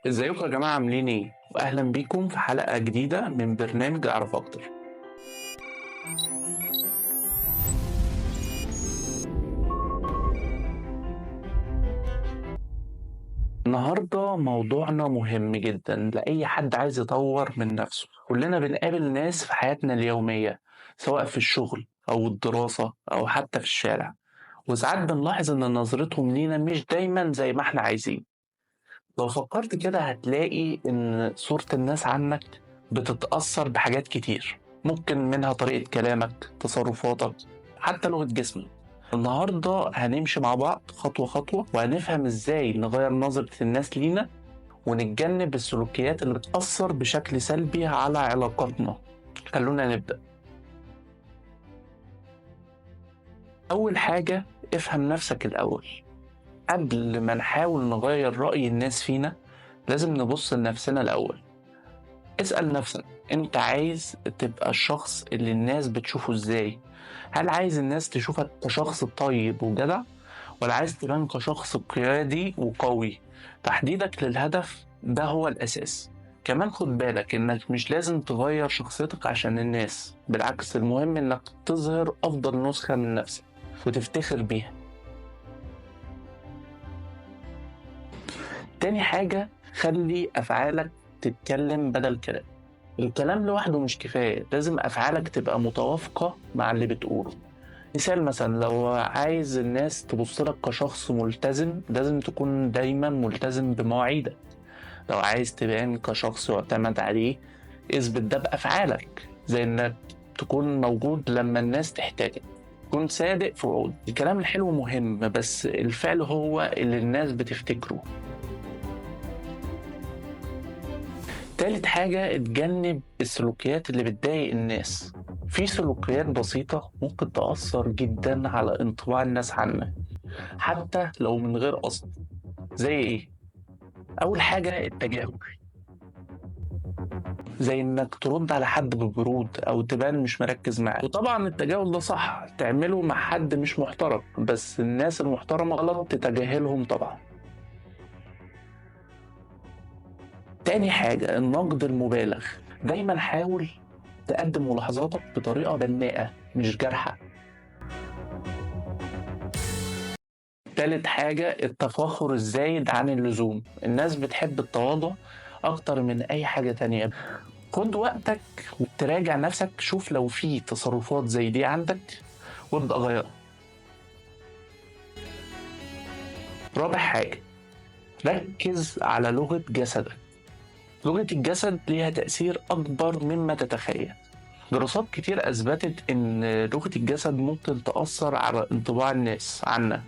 ازيكم يا جماعة، عاملين ايه؟ واهلا بيكم في حلقة جديدة من برنامج اعرف اكتر. النهاردة موضوعنا مهم جدا لأي حد عايز يطور من نفسه. كلنا بنقابل ناس في حياتنا اليومية، سواء في الشغل أو الدراسة أو حتى في الشارع، وساعات بنلاحظ إن نظرتهم لينا مش دايما زي ما احنا عايزين. لو فكرت كده هتلاقي إن صورة الناس عنك بتتأثر بحاجات كتير، ممكن منها طريقة كلامك، تصرفاتك، حتى لغة جسمك. النهاردة هنمشي مع بعض خطوة خطوة، وهنفهم إزاي نغير نظرة الناس لينا ونتجنب السلوكيات اللي بتأثر بشكل سلبي على علاقاتنا. خلونا نبدأ. أول حاجة، افهم نفسك الأول. قبل ما نحاول نغير رأي الناس فينا لازم نبص لنفسنا الأول. اسأل نفسك، انت عايز تبقى الشخص اللي الناس بتشوفه ازاي؟ هل عايز الناس تشوفك كشخص طيب وجدع، ولا عايز تبان كشخص قيادي وقوي؟ تحديدك للهدف ده هو الأساس. كمان خد بالك انك مش لازم تغير شخصيتك عشان الناس، بالعكس المهم انك تظهر أفضل نسخة من نفسك وتفتخر بيها. تاني حاجة، خلي أفعالك تتكلم بدل كلام. الكلام لوحده مش كفاية، لازم أفعالك تبقى متوافقة مع اللي بتقوله. مثال، مثلا لو عايز الناس تبص لك كشخص ملتزم، لازم تكون دايما ملتزم بمواعيدك. لو عايز تبان كشخص يعتمد عليه، اثبت ده بأفعالك، زي انك تكون موجود لما الناس تحتاجك، كن صادق في وعودك. الكلام الحلو مهم، بس الفعل هو اللي الناس بتفتكره. تالت حاجة، اتجنب السلوكيات اللي بتضايق الناس. في سلوكيات بسيطة ممكن تأثر جدا على انطباع الناس عنك حتى لو من غير قصد. زي ايه؟ أول حاجة، التجاهل، زي انك ترد على حد ببرود او تبان مش مركز معاه. وطبعا التجاهل ده صح تعمله مع حد مش محترم، بس الناس المحترمة غلط تتجاهلهم طبعا. تاني حاجة، النقد المبالغ. دايما حاول تقدم ملاحظاتك بطريقة بناءة مش جارحة. تالت حاجة، التفاخر الزايد عن اللزوم. الناس بتحب التواضع أكتر من أي حاجة تانية. خد وقتك وتراجع نفسك، شوف لو في تصرفات زي دي عندك وابدأ غيرها. رابع حاجة، ركز على لغة جسدك. لغة الجسد ليها تأثير أكبر مما تتخيل. دراسات كتير أثبتت إن لغة الجسد ممكن تأثر على انطباع الناس عنك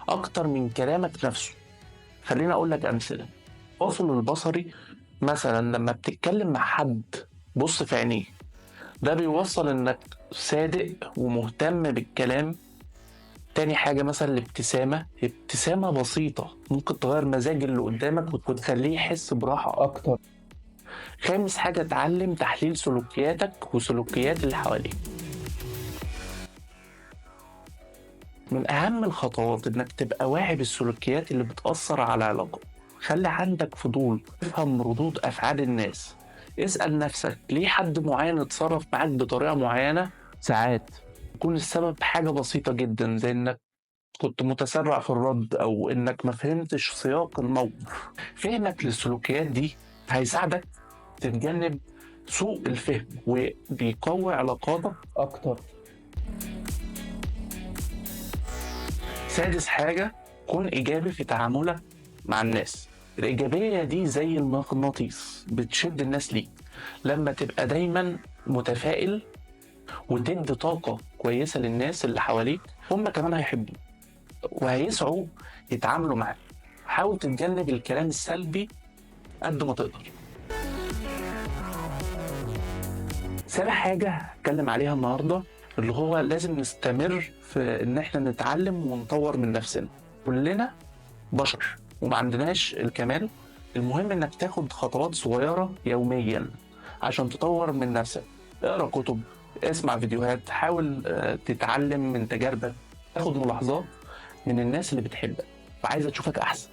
أكتر من كلامك نفسه. خليني أقول لك أمثلة. التواصل البصري مثلا، لما بتتكلم مع حد بص في عينيه، ده بيوصل إنك صادق ومهتم بالكلام. تاني حاجة مثلا، الابتسامة. ابتسامة بسيطة ممكن تغير مزاج اللي قدامك وتخليه يحس براحة أكتر. خامس حاجة، اتعلم تحليل سلوكياتك وسلوكيات اللي حواليك. من أهم الخطوات إنك تبقى واعي بالسلوكيات اللي بتأثر على علاقتك. خلي عندك فضول تفهم ردود أفعال الناس. اسأل نفسك ليه حد معين اتصرف معاك بطريقة معينة. ساعات يكون السبب حاجة بسيطة جدا، زي إنك كنت متسرع في الرد أو إنك ما فهمتش سياق الموقف. فهمك للسلوكيات دي هيساعدك تتجنب سوء الفهم وبيقوي علاقاتك أكتر. سادس حاجة، كن إيجابي في تعاملك مع الناس. الإيجابية دي زي المغناطيس، بتشد الناس ليك. لما تبقى دايما متفائل وتدي طاقة كويسة للناس اللي حواليك، هم كمان هيحبوك وهيسعوا يتعاملوا معاك. حاول تتجنب الكلام السلبي قد ما تقدر. سابع حاجة هتكلم عليها النهاردة، اللي هو لازم نستمر في إن إحنا نتعلم ونطور من نفسنا. كلنا بشر وما عندناش الكمال. المهم إنك تاخد خطوات صغيرة يوميا عشان تطور من نفسك. اقرأ كتب، اسمع فيديوهات، حاول تتعلم من تجاربك، تاخد ملاحظات من الناس اللي بتحبك وعايزة تشوفك أحسن.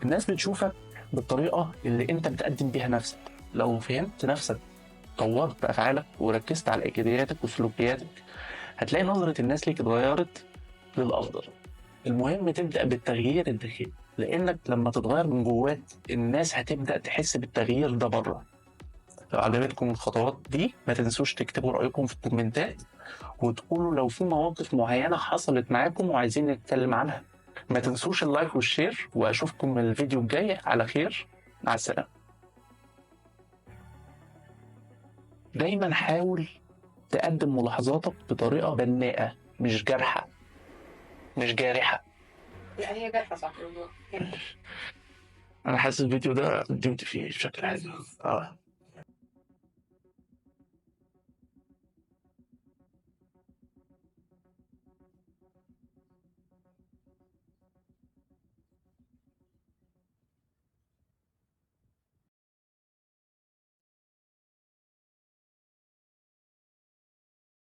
الناس بتشوفك بالطريقة اللي انت بتقدم بيها نفسك. لو فهمت نفسك، طورت افعالك، وركزت على ايجابياتك وسلوكياتك، هتلاقي نظره الناس ليك اتغيرت للافضل. المهم تبدا بالتغيير الداخلي، لانك لما تتغير من جواك الناس هتبدا تحس بالتغيير ده بره. لو عجبتكم الخطوات دي ما تنسوش تكتبوا رايكم في الكومنتات، وتقولوا لو في مواقف معينة حصلت معاكم وعايزين نتكلم عنها. ما تنسوش ال like وال share، واشوفكم الفيديو الجاي على خير. مع السلامة. دايما حاول تقدم ملاحظاتك بطريقة بناءه، مش جارحه، مش جارحه. لا هي جارحه صح. انا حاسس الفيديو ده قدمت فيه بشكل حلو.